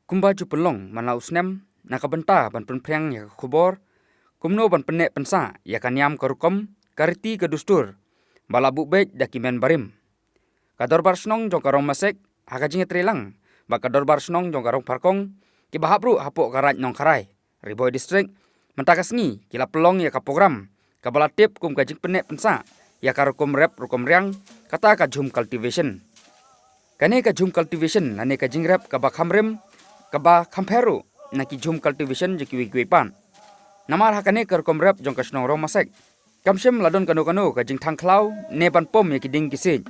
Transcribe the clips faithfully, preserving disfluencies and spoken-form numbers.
Kumba ju pynlong man la u snem, na ka bynta ban pynphriang ïa ka khubor kumno ban pynneh pynsah ïa ka niam ka rukom, ka riti ka dustur ba la buh beit da ki men barim, ka Dorbar Shnong jong ka Rong Masek, ha ka jingïatreilang bad ka Dorbar Shnong jong ka Rong Pharkong, kiba hap ruh hapoh ka Raid Nongkharai, Ri Bhoi District, mynta ka sngi ki la pynlong ïa ka program kaba la tip kum ka jingpynneh pynsah ïa ka rukom rep rukom riang, kata ka jhum cultivation. Kane ka jhum cultivation lane ka jingrep kaba kham rim, kaba kham pher ruh na ki jhum cultivation jong kiwei kiwei pat. Namar ha kane ka rukom rep jong ka shnong Rong Masek, kam shym la don kano kano ka jingthang khlaw ne ban pom ïa ki dieng ki siej.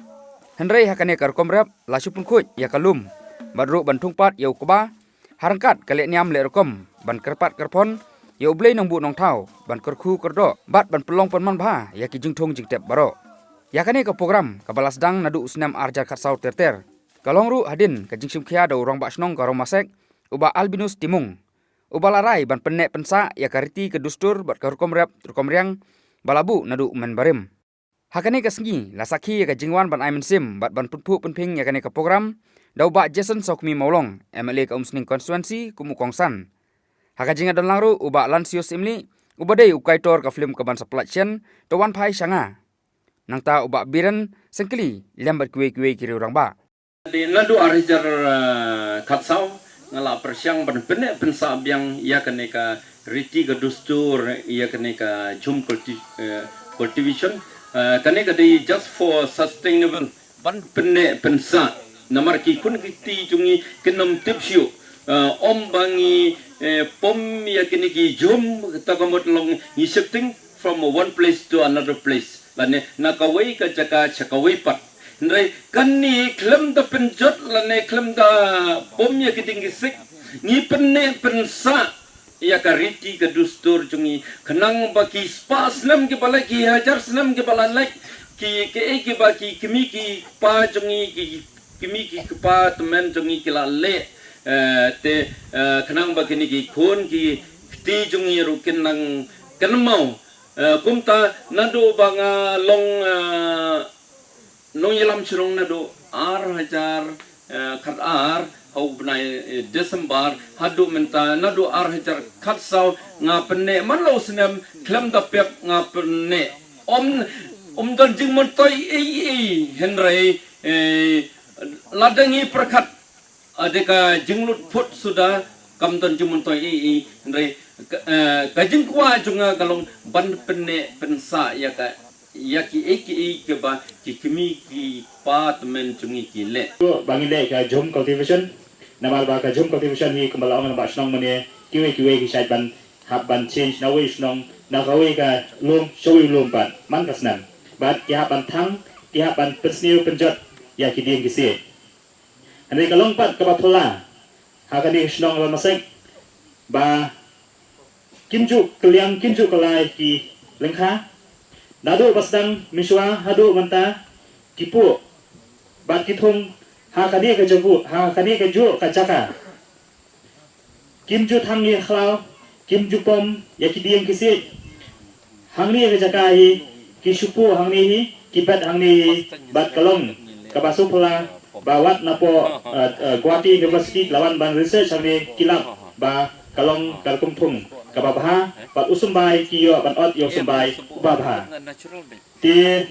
Hynrei ha kane ka rukom rep la shu pynkhuid ïa ka lum bad ruh ban thung pat ïa u kba, ha ryngkat ka leh niam leh rukom ban kyrpad kyrphon ïa U Blei Nongbuh Nongthaw, ban kyrkhu kyrdoh bad ban pynlong pynman bha ïa ki jingthung jingtep baroh. Ïa kane ka program kaba la sdang naduh u snem ar hajar khatsaw ter ter, ka long ruh hadien ka jingshim khia da u Rangbah Shnong ka Rong Masek, u Bah Albinus Timung, uba la rai ban pynneh pynsah ïa ka riti ka dustur bad ka rukom rep rukom riang ba la buh naduh u men barim. Ha kane ka sngi la sakhi ïa ka jingwan ban ai mynsiem bad ban pynphuh pynphieng ïa kane ka program da u Bah Jason Sawkmie Mawlong, M L A ka Umsning Constituency, kum u kongsan. Ha ka jingïadon lang ruh u Bah Lansius Syiemlieh, uba dei u kaitor ka film Ka Ban Sa Pyllait Shen, To Wan Phai Sha Nga, nangta u Bah Biren Syngkli lem bad kiwei kiwei ki riew rangbah. Naduh ar hajar, eh, khatsaw, nga la pyrshang ban pynneh pynsah biang ïa kane ka riti ka dustur, ïa kane ka jhum culti-, eh, cultivation. Eh, kane ka dei just for sustainable, ban pynneh pynsah. Namar ki khun ki kti jong ngi kin ym tip shuh. Eh, ym ba ngi, eh, pom ïa kine ki jhum, kata ka mut long ngi shifting from one place to another place, lane na kawei ka jaka sha kawei pat. Hynrei kane khlem da pynjot lane khlem da pom ïa ki dieng ki siej, ngi pynneh pynsah ïa ka riti ka dustur jong ngi, khnang ba ki spah snem kiba leit, ki hajar snem kiba la leit, ki, ki, eh, kiba ki kmie ki kpa jong ngi, ki kmie ki kpa tymmen jong ngi ki la leh, eh, te, eh, khnang ba kine ki khun ki kti jong ngi ruh kin nang kynmaw. Eh, kumta naduh ba nga long, eh, nongïalam shnong naduh ar hajar, eh, khatar, ha u bnai, eh, December, haduh mynta naduh ar hajar khatsaw nga pynneh man la u snem, khlem da pep nga pynneh. Ym, ym don jingmyntoi ei ei, hynrei, eh, lada ngi pyrkhat, ah, da ka jinglut phut suda, kam don jingmyntoi ei ei, hynrei ka, eh, ka jingkwah jong nga ka long ban pynneh pynsah ïa ka, ïa kiei kiei kiba ki kmie ki kpa tymmen jong ngi ki leh. Ba ngi leh ka jhum cultivation, namar ba ka jhum cultivation hi kumba la ong na Bah Shnong mynne, kiwei kiwei ki shait ban hap ban change na wei shnong, na kawei ka lum sha wei lum pat man ka snem. Bad ki hap ban thang, ki hap ban pynsniew pynjot ïa ki dieng ki siej. Hynrei ka long pat kaba phylla ha kane ka shnong Rong Masek, ba kim ju kylliang, kim ju kylla ïa ki lyngkha. Naduh ba sdang mynshuwa haduh mynta ki puh bad ki thung ha kane ka jaka, ha kane ka juh ka jaka. Kim ju thang ïa khlaw, kim ju pom ïa ki dieng ki siej. Hangne ka jaka hi, ki shu puh hangne hi, ki bet hangne hi, bad ka long kaba sngewphylla, ba wat napoh, eh, eh, Guwahati University la wan ban research hangne, ki lap ba ka long ka rukom thung kaba bha, bad u symbai ki ïoh ban ot ïa u symbai uba bha. Te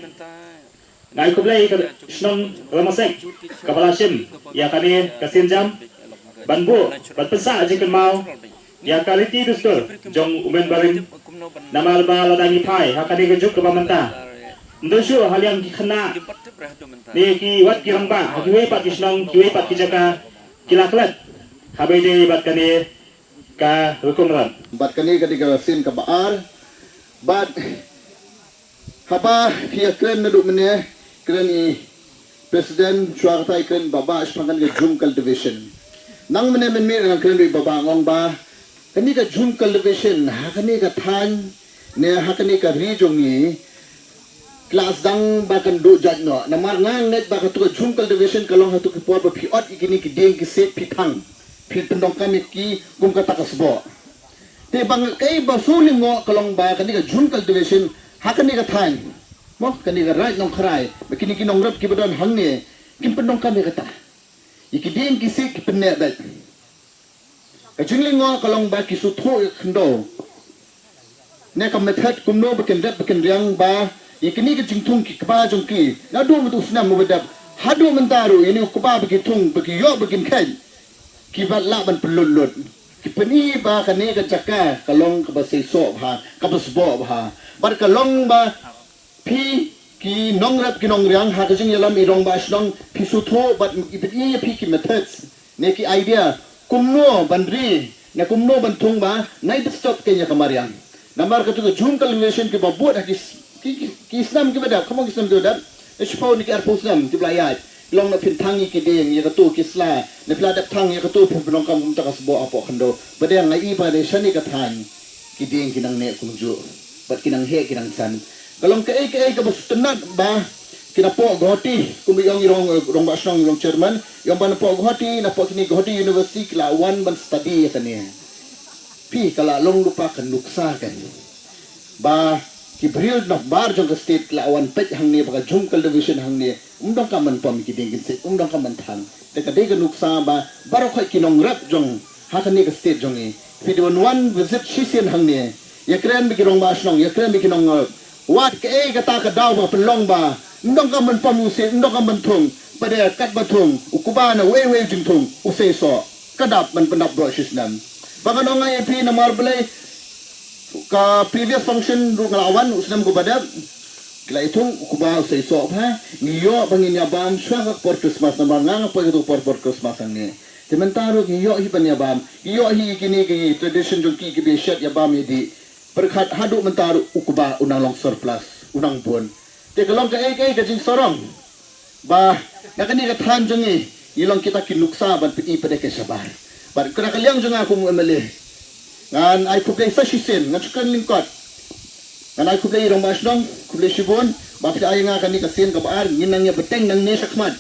nga ai khublei ïa ka shnong Rong Masek kaba la shim ïa kane ka sienjam ban buh, ban pynsah jingkynmaw ïa ka riti dustur jong u men barim. Namar ba lada ngi phai ha kane ka juk kaba mynta, ym don shuh ha liang ki khynnah ne ki wat ki rangbah ha kiwei pat ki shnong, kiwei pat ki jaka, ki la klet haba ïadei bad kane ka rukom rep. Bad kane ka dei ka sien kaba ar. Bad haba phi ïa kren naduh mynne, kren i President, shuwa kata i kren ba bha shaphang kane ka jhum cultivation. Nang mynne mynmiet nang kren ruh i ba bha, nga ong ba kane ka jhum cultivation ha kane ka thaiñ ne ha kane ka ri jong ngi, ki la sdang ba kan duh jait noh. Namar nga ngeit ba katu ka jhum cultivation ka long ha katu ka por ba phi ot ïa kine ki dieng ki siej, phi thang, phi pyndonkam ïa ki kum kata ka sboh. Te ba nga, kaei ba shu lyngngoh ka long ba kane ka jhum cultivation ha kane ka thaiñ, mo, kane ka Raid Nongkharai, ba kine ki nongrep kiba don hangne kim pyndonkam ïa kata. Ïa ki dieng ki siej ki pynneh beit. Ka jinglyngngoh ka long ba ki sngewthuh ïa ka khyndew ne ka method kumno ba kin rep ba kin riang ba ïa kine ka jingthung ki kba jong ki. Naduh mynta u snem uba dep haduh mynta ruh ïa une u kba ba ki thung ba ki ïoh ba kin kheit, ki bat lah ban pynlut lut. Ki pyni ba kane ka jaka ka long kaba seisoh bha, kaba sboh bha. Bad ka long ba phi ki nongrep ki nongriang ha ka jingïalam i rangbah shnong, phi sngewthuh bad i pyni ïa phi ki methods ne ki idea kumno ban ri ne kumno ban thung ba nai disturb ïa ka mariang. Namar katu ka jhum cultivation kiba bud ha ki, ki, ki, ki snem kiba dep, kumno ki snem kiba dep, shiphew ne ki arphew snem kiba la ïaid, long na phin thang ïa ki dieng, ïa katu ki sla, na phi la dep thang ïa katu phin pynlong kam kumta ka sboh hapoh khyndew. Bad nga i ba ne shane ka thaiñ ki dieng ki nang neh kumjuh bad ki nang heh ki nang san. Ka long kaei kaei kaba sngewtynnat ba ki napoh Guwahati, kumba i ong i rong, rangbah shnong, i rong chairman, i ong ba napoh Guwahati, napoh kine Guwahati University ki la wan ban study ïa kane. Phi, ka la long lypa ka nuksa kane ba ki briew na bar jong ka state ki la wan peit hangne ba ka jhum cultivation hangne ym donkam ban pom ïa ki dieng ki siej, ym donkam ban thang. Te ka dei ka nuksa ba baroh khoit ki nongrep jong ha kane ka state jong ngi, phi dei ban wan visit shisien hangne, ïakren bad ki rangbah shnong, ïakren bad ki nongrep. Wat kaei kata ka daw ba pynlong ba ym donkam ban pom ïa u siej, ym donkam ban thung. Bad katba thung, u kba na uwei uwei u jingthung u seisoh. Ka dap ban pyndap baroh shisnem. Ba ngan ong ïa phi namar balei, ka previous function ruh nga la wan u snem kaba dep. Ki la ïathung, u kba u seisoh bha. Ngi ïoh ba ngin ïa bam shuwa ka por Christmas namar nga nga poi katu ka por, por Christmas hangne. Te mynta ruh ngi ïoh hi ban ïa bam. Ngi ïoh hi kine ki tradition jong ki kiba shet ïa bam ïa dih. Pyrkhat haduh mynta ruh u kba u nang long surplus, u nang bun. Te ka long kaei kaei ka jingsarong ba na kane ka thaiñ jong ngi, ngi long kita ki nuksa ban pyni pat de ka shabar. Bad kane ka liang jong nga kum u M L A, ngan ai khublei sa shisien, ngan shu kren lyngkot. Ngan ai khublei ïa i rangbah shnong, khublei shibun ba phi ai ïa nga kane ka sien kaba ar, ngin nang ïa bteng nangne shakhmat.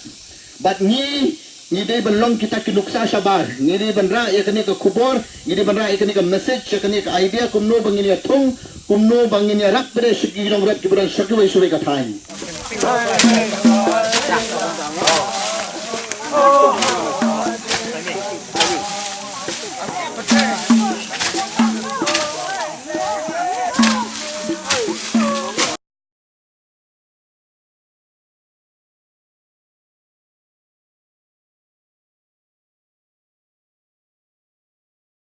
Bad ngi, ngi dei ban long kita ki nuksa shabar, ngi dei ban rah ïa kane ka khubor, ngi dei ban rah ïa kane ka message, ïa kane ka idea kumno ba ngin ïa thung, kumno ba ngin ïa rep pat de sha ki nongrep kiba don sha kiwei sha kiwei ka thaiñ.